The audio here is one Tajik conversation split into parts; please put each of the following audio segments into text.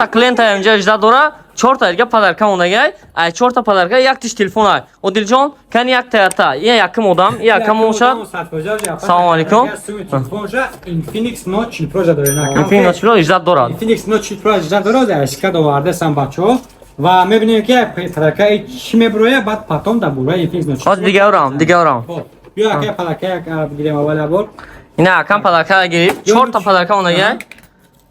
Клиента инҷа ждать дора, чорта дига подарка мондагай. Ай чорта подарка яктиш телефон ай. Одилҷон, кани якта ята. Я яким одам, я якам бошад. Салом алейкум. Infinix Note 40 Pro дорем. Infinix Note 40 Pro ждать дорад. Infinix Note 40 Pro ждать дорад, ашка доварда сам бачо. Ва мебинем, ки подарка чӣ меброя, баъд потом дар бораи Infinix Note 40. Ҳоз дигарам, дигарам. Биё, ака, подарка бигирем аввал бор. Ина акам подарка гирифт. Чорта подарка мондагай.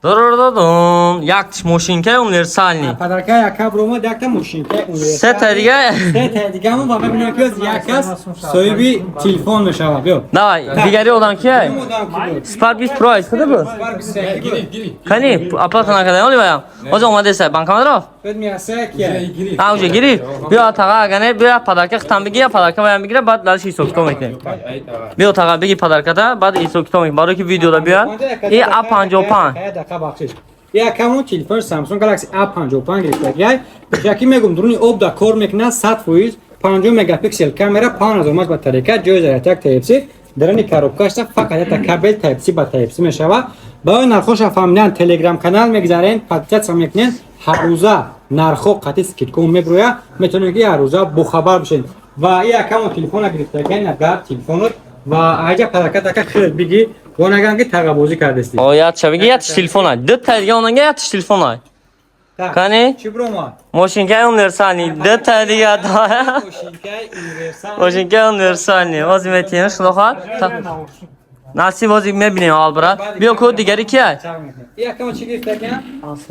Дурдудун. Яктиш мошинка универсальный. Подарка яка бромад, якта мошинка. Сета дига. Сета дига ва мебинем, ки як кас соҳиби телефон мешавад. Биё. Давай, дигари одам ки ай? Spark 20 Pro айс куда буд? Кани, оплата накарда, оли ваям. Ҳозир омадеса, банкомат рафт? А, уже гирифт. Биё, таға, агане, биё, подарка хитам биги, я подарка ваям бигира, баъд дальше ҳисоб китоб мекунем. Биё, таға, биги подарката, баъд ҳисоб китоб мекунем. Барои ки видеода биёд. И А55. Якамон телефон Samsung Galaxy A55 гирифтагиай. Яки мегум, дуруни об да кор мекунад 100%, 50 мегапиксел камера, 5000 мАч батарейка, ҷои зарядка Type-C, дарани коробкашта фақат якта кабел Type-C ба Type-C мешавад. Барои нархоша фаҳмидан Telegram канал мегзарен, подписаться мекунен, ҳаррӯза нархҳо қатъи скидка меброя, метавонед, ки ҳаррӯза бохабар бошед. Ва и якамон телефона гирифтагиай, нагар телефонот ва аҷа подарка така хеле биги, вонаган ки тағабозӣ кардести. О, ятша биги, ятиш телефон ай. Ду та дига онанга ятиш телефон ай. Кани? Чӣ бромад? Мошинкаи универсальный. Ду та дига. Мошинкаи универсал. Мошинкаи универсальный. Ҳозир метиҳем, худо хоҳад. Насиб, ҳозир мебинем аввал, брат. Биё, ку дигари ки ай? Якама чӣ гирифтагиан?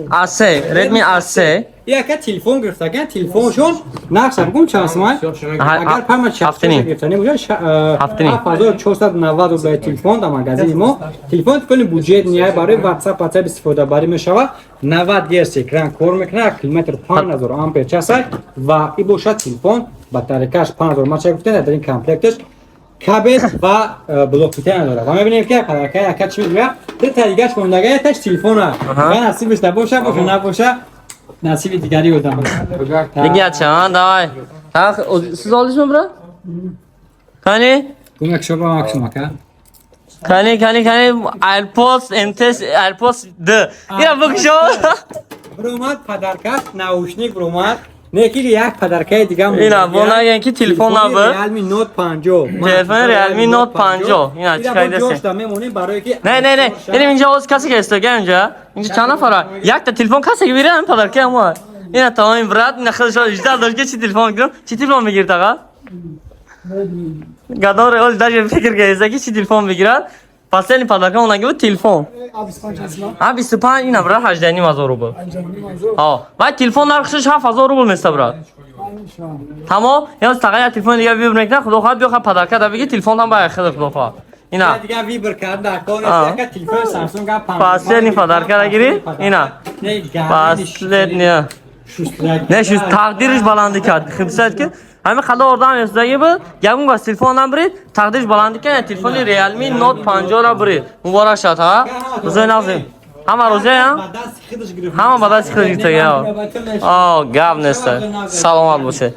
A3, Redmi A3. Яка телефон гирифтагиан, телефоншон нархша бигум чанд сомон? Агар пама Ҳафтиним. гирифтани бошад, Ҳафтиним. 7490 рубл телефон дар магазини мо. Телефон телефони бюджетный, барои WhatsApp истифодабарӣ мешавад. 90 герц экран кор мекунад, аккумулятор 5000 ампер часа ва и бошад телефон батарейкаш 5000 мАч гуфтем, дар ин комплекташ кабел ва блок питания дорад. Ва мебинем, ки подарка яка чӣ мегӯяд, ду та дигаш мондага, яташ телефона. Ва насибиш набоша, боша, набоша, насиби дигари одам. Дига ча, давай. Ха, сиз oldingizmi, брат? Qani? Кумак шоба максим, ака. Qani, qani, qani, AirPods MTS AirPods D. Ина бикшо. Бромад подарка, наушник бромад. Не ки як подаркаи дига. Ина, бо нагӯян, ки телефон набуд. Realme Note 50. Телефони Realme Note 50. Ина, чӣ қайдасе? Ҷошта мемонем, барое ки Не, не, не. Инем инҷа ҳоз касе ки истога инҷа. Инҷа чанд нафара? Якта телефон касе ки бира, ҳамин подарка ҳамо. Ина тамоми, брат, ина худаш ждать дошт, ки чӣ телефон мегирам. Чӣ телефон мегирд, аға? Гадор оз даже фикр кардеса, ки чӣ телефон мегирад. Последний подарка онаги буд телефон. А 25, ина, брат, 18 ҳазор рубл. Ҳа, вай телефон нархшаш 7000 рубл места, брат. Тамом, яз таға як телефон дига выбор мекунад, худо хоҳад, биё ха подарка да биги, телефон ҳам ба хеле, худо хоҳад. Ина. Дига выбор кард дар кор яка телефон Samsung A50. Последний подарка да гири. Ина. Последний. Не шу тақдириш баландӣ кард. Хибсад ки ҳамин қадар одам эсдаги буд, ягон газ телефон набирид, тақдириш баландӣ кард, телефони Realme Note 50 ра бирид. Муборак шад, ҳа? Рӯзои нағзем. Ҳама розия? Ҳама ба дасти худ гирифтага. О, гап нест. Саломат бошед.